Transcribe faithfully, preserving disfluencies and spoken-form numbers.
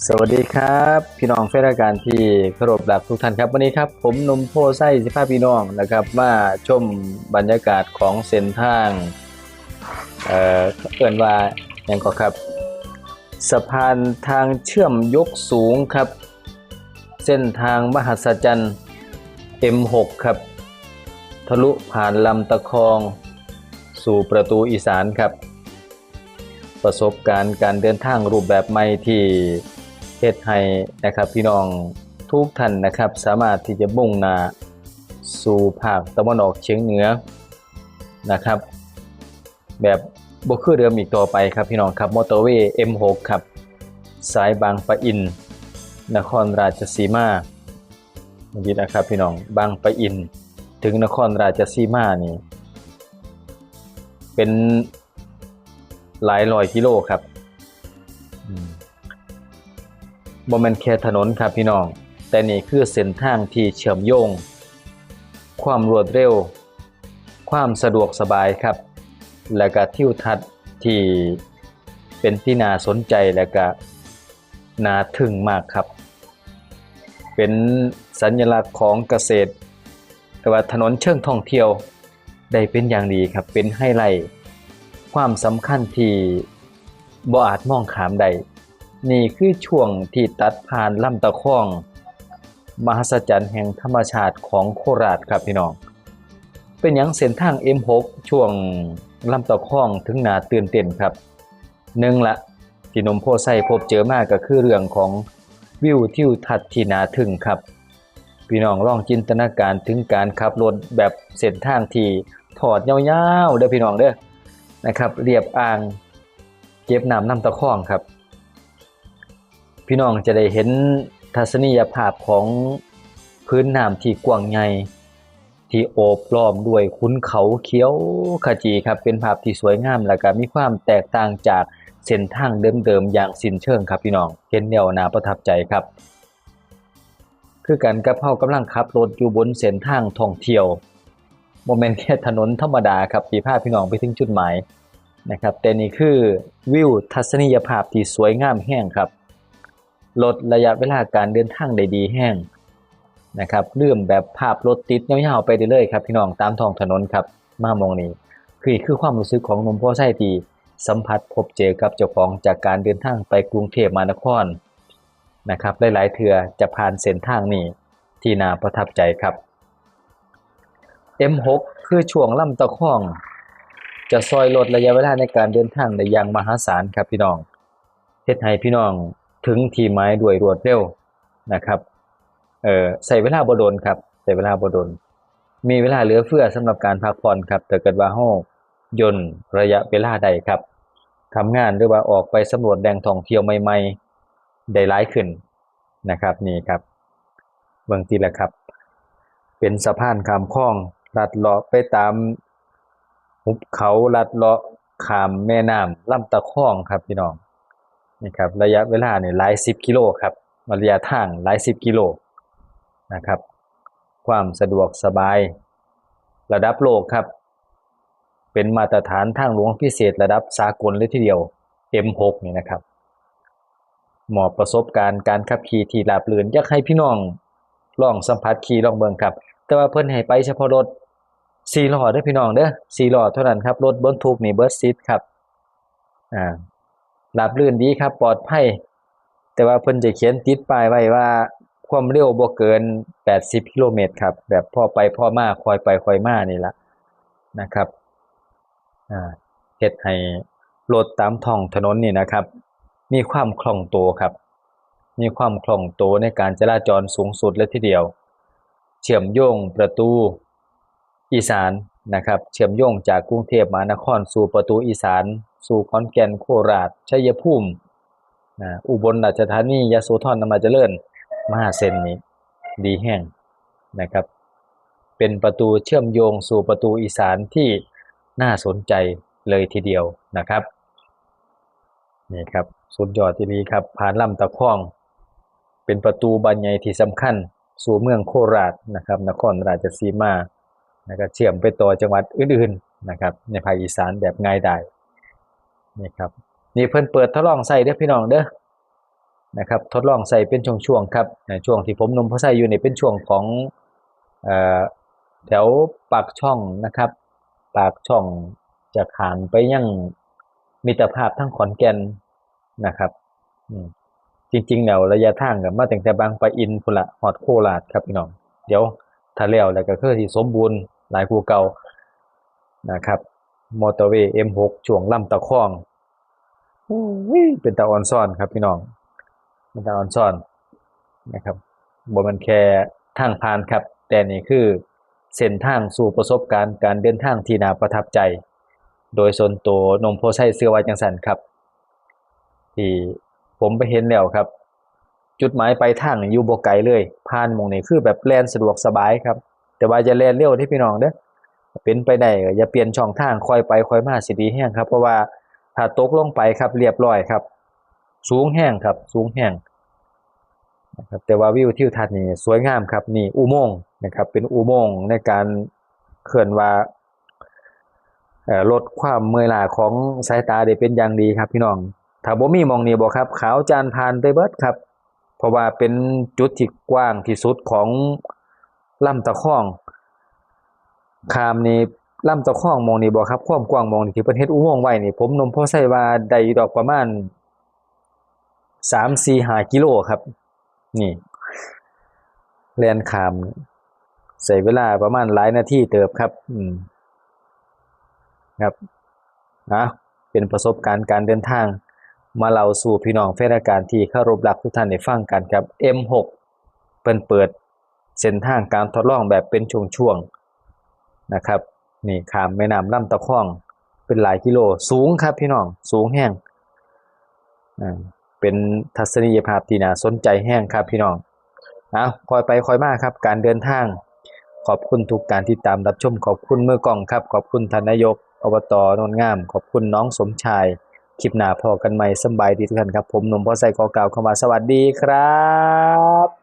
สวัสดีครับ พี่น้องแฟนรายการที่เคารพรักทุกท่านครับ วันนี้ครับ ผมหนุ่มโพธิ์ไซสิพาพี่น้องนะครับ มาชมบรรยากาศของเส้นทาง เอ่อเอิ้นว่าหยังก็ครับ สะพานทางเชื่อมยกสูงครับ เส้นทางมหัศจรรย์ เอ็มหก ครับ ทะลุผ่านลำตะคอง สู่ประตูอีสานครับ ประสบการณ์การเดินทางรูปแบบใหม่ที่เฮ็ดให้นะครับ พี่น้องทุกท่านนะครับ สามารถที่จะมุ่งหน้าสู่ภาคตะวันออกเฉียงเหนือนะครับ แบบบ่คือเดิมอีกต่อไปครับ พี่น้องครับ มอเตอร์เวย์ เอ็มหก ครับ สายบางปะอิน นครราชสีมา นี่นะครับ พี่น้อง บางปะอิน ถึงนครราชสีมานี่ เป็นหลายร้อยกิโลครับ อืม บ่แม่นแค่ถนนครับ พี่น้อง แต่นี่คือเส้นทางที่เชื่อมโยง ความรวดเร็ว ความสะดวกสบายครับ และก็ทิวทัศน์ที่เป็นที่น่าสนใจ และก็น่าทึ่งมากครับ เป็นสัญลักษณ์ของเกษตร แต่ว่าถนนเชิงท่องเที่ยวได้เป็นอย่างดีครับ เป็นไฮไลท์ ความสำคัญที่บ่อาจมองข้ามได้ นี่คือช่วงที่ตัดผ่านลำตะคอง มหัศจรรย์แห่งธรรมชาติของโคราชครับ พี่น้อง เป็นหยังเส้นทาง เอ็มหก ช่วงลำตะคองถึงน่าตื่นเต้นครับ หนึ่งละ ที่หนุ่มโพธิ์ไซพบเจอมาก็คือเรื่องของวิวทิวทัศน์ที่น่าทึ่งครับ พี่น้องลองจินตนาการถึงการขับรถแบบเส้นทางที่ทอดยาวๆ เด้อพี่น้องเด้อ นะครับ เรียบอ่างเก็บน้ำลำตะคองครับ พี่น้องจะได้เห็นทัศนียภาพของพื้นน้ำที่กว้างใหญ่ ที่โอบล้อมด้วยขุนเขาเขียวขจีครับ เป็นภาพที่สวยงาม และก็มีความแตกต่างจากเส้นทางเดิมๆ อย่างสิ้นเชิงครับ พี่น้อง เห็นแล้วน่าประทับใจครับ คือกันกับเฮากำลังขับรถอยู่บนเส้นทางท่องเที่ยว บ่แม่นแค่ถนนธรรมดาครับ ที่พาพี่น้องไปถึงจุดหมายนะครับ แต่นี่คือวิวทัศนียภาพที่สวยงามแฮงครับ ลดระยะเวลาการเดินทางได้ดีแฮงนะครับ ลืมแบบภาพรถติดยาวๆ ไปได้เลยครับ พี่น้อง ตามท้องถนนครับ มาหม่องนี้ คือ คือความรู้สึกของหนุ่มโพธิ์ไซที่สัมผัสพบเจอกับเจ้าของจากการเดินทางไปกรุงเทพมหานครนะครับ หลายๆ เทื่อจะผ่านเส้นทางนี้ที่น่าประทับใจครับ เอ็มหก คือช่วงลำตะคอง จะซอยลดระยะเวลาในการเดินทางได้อย่างมหาศาลครับ พี่น้อง เฮ็ดให้พี่น้องถึงที่หมายด้วยรวดเร็วนะครับ เอ่อ ใช้เวลาบ่โดนครับ ใช้เวลาบ่โดน มีเวลาเหลือเฟือสำหรับการพักผ่อนครับ ถ้าเกิดว่าเฮาย่นระยะเวลาได้ครับ ทำงานหรือว่าออกไปสำรวจแหล่งท่องเที่ยวใหม่ๆ ได้หลายขึ้นนะครับ นี่ครับ เบิ่งติล่ะครับ เป็นสะพานข้ามคลอง ลัดเลาะไปตามหุบเขา ลัดเลาะข้ามแม่น้ำลำตะคองครับ พี่น้อง นี่ครับ ระยะเวลานี่หลายสิบกิโลครับ ระยะทางหลายสิบกิโลนะครับ ความสะดวกสบายระดับโลกครับ เป็นมาตรฐานทางหลวงพิเศษระดับสากลเลยทีเดียว เอ็มหก นี่นะครับ มอบประสบการณ์การขับขี่ที่ราบรื่น อยากให้พี่น้องลองสัมผัสขี่ลองเบิ่งครับ แต่ว่าเพิ่นให้ไปเฉพาะรถสี่ล้อเด้อพี่น้องเด้อ สี่ล้อเท่านั้นครับ รถบรรทุกนี่เบิดสิทธิ์ครับ อ่า ราบรื่นดีครับ ปลอดภัย แต่ว่าเพิ่นจะเขียนติดป้ายไว้ว่าความเร็วบ่เกินแปดสิบกิโลเมตรครับ แบบพอไปพอมา ค่อยไปค่อยมานี่ล่ะนะครับ อ่า เฮ็ดให้รถตามท้องถนนนี่นะครับ มีความคล่องตัวครับ มีความคล่องตัวในการจราจรสูงสุดเลยทีเดียว เชื่อมโยงประตูอีสานนะครับ เชื่อมโยงจากกรุงเทพมหานครสู่ประตูอีสาน สู่ขอนแก่น โคราช ชัยภูมิ อ่า อุบลราชธานี ยโสธร อำนาจเจริญ มาเส้นนี้ดีแฮงนะครับ เป็นประตูเชื่อมโยงสู่ประตูอีสานที่น่าสนใจเลยทีเดียวนะครับ นี่ครับ สุดยอดอีหลีครับ ผ่านลำตะคอง เป็นประตูบานใหญ่ที่สำคัญสู่เมืองโคราชนะครับ นครราชสีมา แล้วก็เชื่อมไปต่อจังหวัดอื่นๆนะครับ ในภาคอีสานแบบง่ายดาย นี่ครับ นี่เพิ่นเปิดทดลองใช้เด้อพี่น้องเด้อ นะครับ ทดลองใช้เป็นช่วงๆครับอ่าช่วงที่ผมหนุ่มพอใช้อยู่นี่เป็นช่วงของเอ่อแถวปากช่องนะครับ ปากช่องจะข้ามไปยังมิตรภาพทางขอนแก่นนะครับอืมจริงๆแล้วระยะทางก็มาตั้งแต่บางปะอินพุ้นละฮอดโคราชครับพี่น้อง เดี๋ยวถ้าแล้วแล้วก็คือสิสมบูรณ์หลายกว่าเก่านะครับมอเตอร์เวย์ เอ็มหก ช่วงลำตะคอง อุ้ยเป็นตาอ่อนซ้อนครับพี่น้อง เป็นตาอ่อนซ้อนนะครับบ่แม่นแค่ทางผ่านครับ แต่นี่คือเส้นทางสู่ประสบการณ์การเดินทางที่น่าประทับใจ โดยส่วนตัวหนุ่มโพธิ์ไชเชื่อว่าจังซั่นครับ ที่ผมไปเห็นแล้วครับ จุดหมายปลายทางนี่อยู่บ่ไกลเลย ผ่านหม่องนี้คือแบบแล่นสะดวกสบายครับ แต่ว่าอย่าแล่นเร็วเด้อพี่น้องเด้อ เป็นไปได้ก็อย่าเปลี่ยนช่องทาง ค่อยไปค่อยมาสิดีแฮงครับ เพราะว่าถ้าตกลงไปครับ เรียบร้อยครับ สูงแฮงครับ สูงแฮงนะครับ แต่ว่าวิวทิวทัศน์นี่สวยงามครับ นี่อุโมงค์นะครับ เป็นอุโมงค์ในการเคลื่อนว่าเอ่อลดความเมื่อยล้าของสายตาได้เป็นอย่างดีครับพี่น้อง ถ้าบ่มีหม่องนี้บ่ครับ ขาวจานพานไปเบิดครับ เพราะว่าเป็นจุดที่กว้างที่สุดของลำตะคอง ข้ามนี่ลำตะคองหม่องนี้บ่ครับ ความกว้างหม่องนี้ที่เพิ่นเฮ็ดอุโมงค์ไว้นี่ ผมหนุ่มพอใช้ว่าได้อยู่ดอกประมาณ สามสี่ห้ากิโลครับ นี่ แล่นข้าม ใช้เวลาประมาณหลายนาทีเติบครับ อืม ครับนะเป็นประสบการณ์การเดินทาง มาเล่าสู่พี่น้องแฟนรายการที่เคารพรักทุกท่านได้ฟังกันครับ เอ็มหก เพิ่นเปิดเส้นทางการทดลองแบบเป็นช่วงๆนะครับ นี่ข้ามแม่น้ำลำตะคอง เป็นหลายกิโล สูงครับพี่น้อง สูงแฮงอ่าเป็นทัศนียภาพที่น่าสนใจแฮงครับพี่น้อง เอาค่อยไปค่อยมาครับ การเดินทาง ขอบคุณทุกการติดตามรับชม ขอบคุณมือกล้องครับ ขอบคุณท่านนายก อบต โนนงาม ขอบคุณน้องสมชาย คลิปหน้าพ้อกันใหม่ สำบายดีทุกท่านครับ ผมหนุ่มพอใช้ขอกล่าวคำว่าสวัสดีครับ